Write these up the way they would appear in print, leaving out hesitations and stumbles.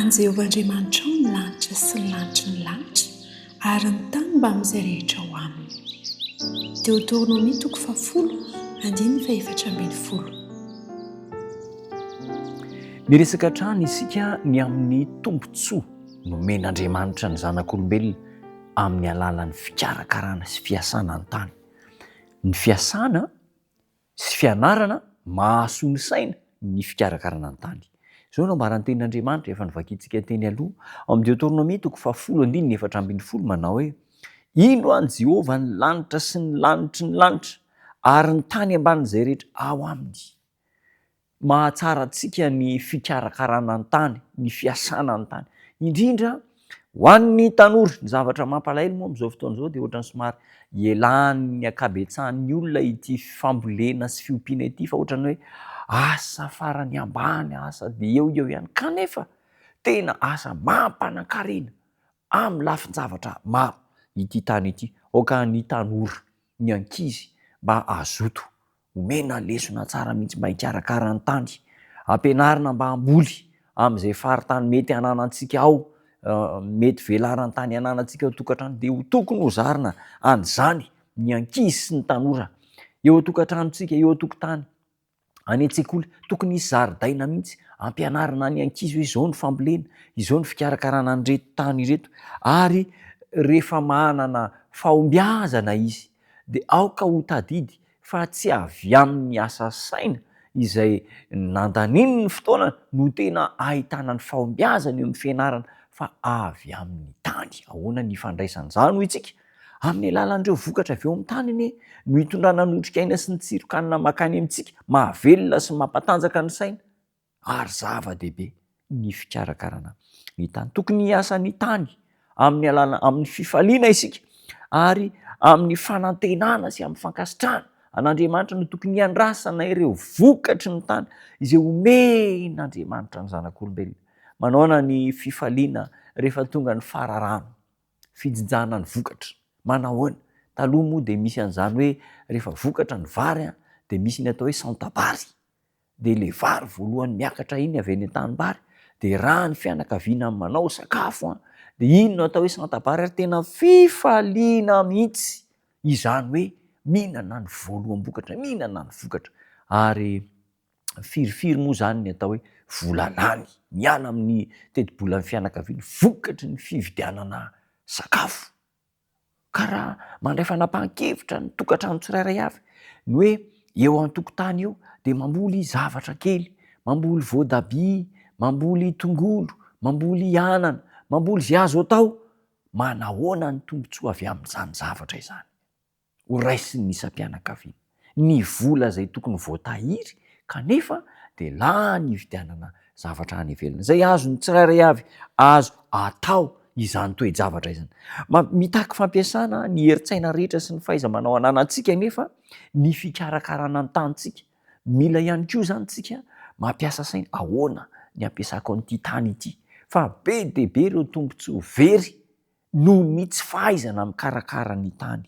An'i Jehovah Andriamanitrao ny lanitra sy ny lanitry ny lanitra ary ny tany mbamin'izay rehetra ao aminy. Deoteronomia toko fahafolo, andininy fahefatra ambin'ny folo. Miresaka hatrany isika ny amin'ny tombontsoa nomen'Andriamanitra ny zanak'olombelona amin'ny alalan'ny fikarakarana sy fiasana ny tany. Ny fiasana sy fianarana mahasoa ny saina ny fikarakarana ny tany. Izao no ambaran'ny tenin'Andriamanitra efa novakintsika teny aloha, ao amin'ny Deoteronomia toko fahafolo andininy 14 manao hoe, Indro an'i Jehovah ny lanitra sy ny lanitry ny lanitra ary ny tany ambanin'izay rehetra ao aminy. Mahatsara antsika ny fikarakarana ny tany, ny fiasana ny tany. Indrindra ho an'ny tanora, ny zavatra mampalahelo moa amin'izao fotoana izao dia ohatran'ny somary ielan'ny ankabetsahan'ny olona ity fambolena sy fiompiana ity fa ohatran'ny hoe asa farany ambany, asa dia eo eo ihany. Kanefa tena asa mampanan-karena amin'ny lafin-javatra maro ity tany ity. Aoka ny tanora, ny ankizy mba hazoto Omena lesona tsara mihitsy mba hikarakara ny tany. Ampianarina mba hamboly amin'izay faritany mety hananantsika ao, mety velaran-tany hananantsika ao an-tokantrano dia ho tokony ho zarina an'izany ny ankizy sy ny tanora eo an-tokantranontsika, eo an-tokotany, any an-tsekoly. Tokony hisy zaridaina mihitsy ampianarina ny ankizy hoe izao ny fambolena, izao ny fikarakarana an'ireto tany ireto ary rehefa manana fahombiazana izy dia aoka ho tadidy fa tsy avy amin'ny asa saina izay nandaniany ny fotoanany no tena ahitana ny fahombiazana eo amin'ny fianarana fa avy amin'ny tany. Ahoana ny ifandraisan'izany hoy isika? Amin'ny alalan'ireo vokatra avy eo amin'ny tany anie no itondrana ny otrikaina sy ny tsiron-kanina mankany amintsika, mahavelona sy mampatanjaka ny saina. ary zava-dehibe ny fikarakarana ny tany. Tokony hiasa ny tany amin'ny alala amin'ny fifaliana isika ary amin'ny fanantenana sy amin'ny fankasitrahana an'Andriamanitra no tokony hiandrasana ireo vokatry ny tany izay omen'Andriamanitra ny zanak'olombelona. Manaona ny fifaliana rehefa tonga ny fararano, fijinjana ny vokatra. Manahoana? Taloha moa dia misy an'izany hoe rehefa vokatra ny vary dia misy ny atao hoe santabary. dia le vary voalohany miakatra iny avy any an-tanimbary dia raha ny fianakaviana manao sakafo an, dia iny no atao hoe santabary ary tena fifaliana mihitsy izany hoe mihinana ny voaloham-bokatra, mihinana ny vokatra ary firifiry moa izany ny atao hoe vola lany miala amin'ny tetibolan'ny fianakaviana vokatry ny fividianana sakafo. Ka raha mandray fanapahan-kevitra ny tokantrano tsirairay avy, ny hoe eo an-tokotany eo dia mamboly zavatra kely, mamboly voadabia, mamboly tongolo, mamboly anana, mamboly izay azo atao, manahoana ny tombontsoa avy amin'izany zavatra izany? Ho raisin'ny isam-pianakaviana. Ny vola izay tokony voatahiry kanefa dia lany hividianana zavatra any ivelany. Izay azon'ny tsirairay avy azo atao izany toe-javatra izany. Mitaky fampiasana ny herin-tsaina rehetra sy ny fahaiza-manao ananantsika anefa ny fikarakarana ny tanintsika. Mila ihany koa izany tsika mampiasa saina, ahoana ny ampiasako an'ity tany ity? Fa be dia be ireo tombontsoa very noho ny tsy fahaizana mikarakara ny tany.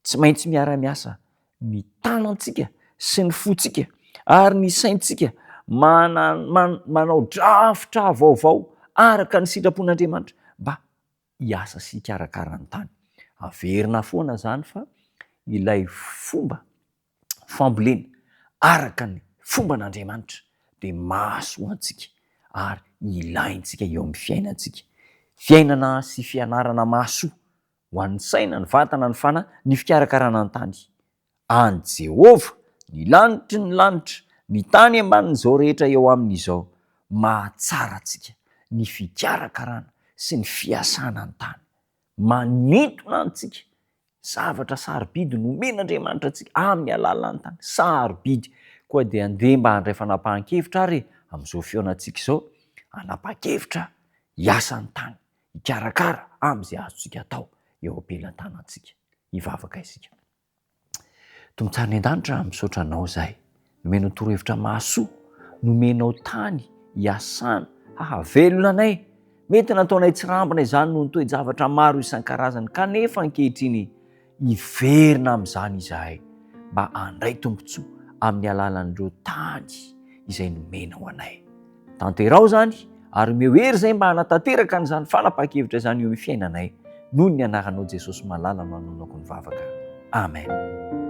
Tsy maintsy miara-miasa ny tanantsika sy ny fontsika ary ny saintsika manao drafitra vaovao araka ny sitrapon'Andriamanitra mba hiasa sy hikarakara ny tany. Averina foana izany fa ilay fomba fambolena araka ny fomban'Andriamanitra dia mahasoa antsika ary ilaintsika eo amin'ny fiainantsika. Fiainana sy fianarana mahasoa ho an'ny saina, ny vatana, ny fanahy, ny fikarakarana ny tany. An'i Jehovah ny lanitry ny lanitra, ny tany ambanin'izao rehetra eo aminy izao. Mahatsara antsika ny fikarakarana sy ny fiasana ny tany. Manintona antsika Zavatra sarobidy nomen'Andriamanitra antsika amin'ny alalan'ny tany. Sarobidy. Koa dia andeha mba handray fanapahan-kevitra ary amin'izao fihaonantsika izao, hanapa-kevitra hiasa ny tany, hikarakara amin'izay azontsika atao eo am-pelatanantsika. Hivavaka isika. Tompo tsara any an-danitra, misaotra Anao izahay. Nomenao torohevitra mahasoa, nomenao tany hiasana, hahavelona anay. Mety nataonay tsirambina izany noho ny toe-javatra maro isan-karazany, kanefa ankehitriny hiverina amin'izany izahay mba handray tombontsoa amin'ny alalan'ireo tany izay nomenao anay. Tanteraho izany. Ary omeo hery izahay mba hanatanteraka an'izany fanapahan-kevitra izany eo amin'ny fiainanay. Noho ny anaranao Jesosy malala no anonako ny vavaka. Amen.